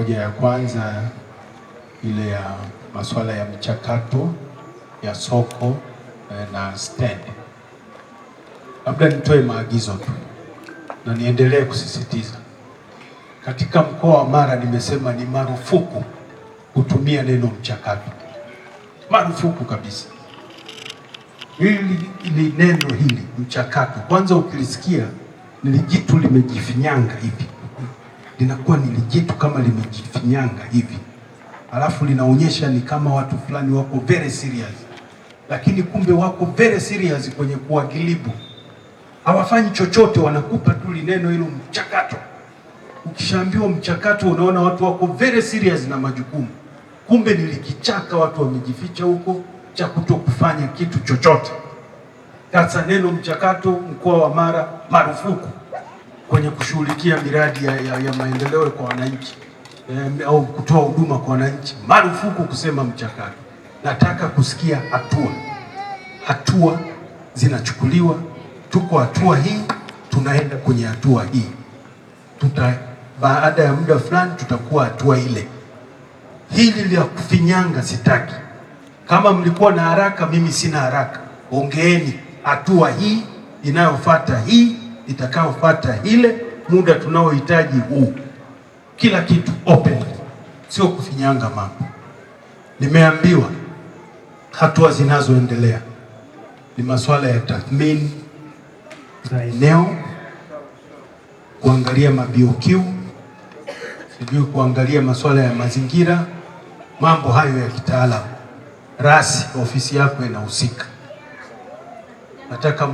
Hoja ya kwanza ile ya masuala ya mchakato ya soko na stand. Labda nitoe maagizo tu na niendelee kusisitiza. Katika mkoa wa Mara nimesema ni marufuku kutumia neno mchakato, marufuku kabisa. Hili neno hili mchakato, kwanza ukilisikia ni lijitu limejifinyanga hivi, linakuwa ni lijitu kama limejifinyanga hivi, alafu linaonyesha ni kama watu fulani wako very serious, lakini kumbe wako very serious kwenye kuwagilibu. Hawafanyi chochote, wanakupa tu lineno hilo mchakato. Ukishaambiwa mchakato, unaona watu wako very serious na majukumu, kumbe ni likichaka, watu wamejificha huko cha kutokufanya kitu chochote. Sasa neno mchakato, mkoa wa Mara marufuku kwenye kushughulikia miradi ya maendeleo kwa wananchi au kutoa huduma kwa wananchi, marufuku kusema mchakato. Nataka kusikia hatua, hatua zinachukuliwa. Tuko hatua hii, tunaenda kwenye hatua hii, baada ya muda fulani tutakuwa hatua ile. Hili la kufinyanga sitaki. Kama mlikuwa na haraka, mimi sina haraka. Ongeeni hatua hii inayofuata, hii itakayofuata ile, muda tunaohitaji huu, kila kitu open, sio kufinyanga mambo. Nimeambiwa hatua zinazoendelea ni masuala ya tathmini za eneo, kuangalia maBOQ, sijui kuangalia masuala ya mazingira, mambo hayo ya kitaalamu. Rasi ofisi yako inahusika. Nataka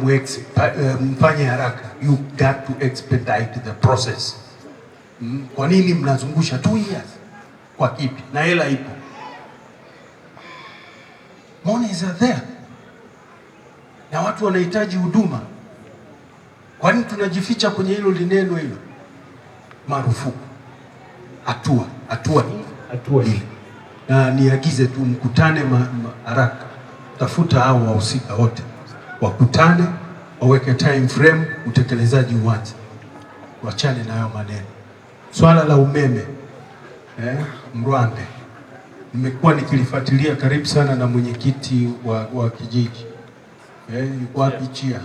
mfanye haraka, you got to expedite the process. Kwa nini mnazungusha 2 years? Kwa kipi? Na hela ipo, monies are there, na watu wanahitaji huduma. Kwa nini tunajificha kwenye hilo lineno hilo? Marufuku. Hatua hatua hii, hatua ile, na niagize tu mkutane haraka, tafuta hao wahusika wote wakutane, waweke time frame, utekelezaji uanze, wachane na hayo maneno. Swala la umeme Mrwande nimekuwa nikilifuatilia karibu sana na mwenyekiti wa kijiji yuko wapi Chia?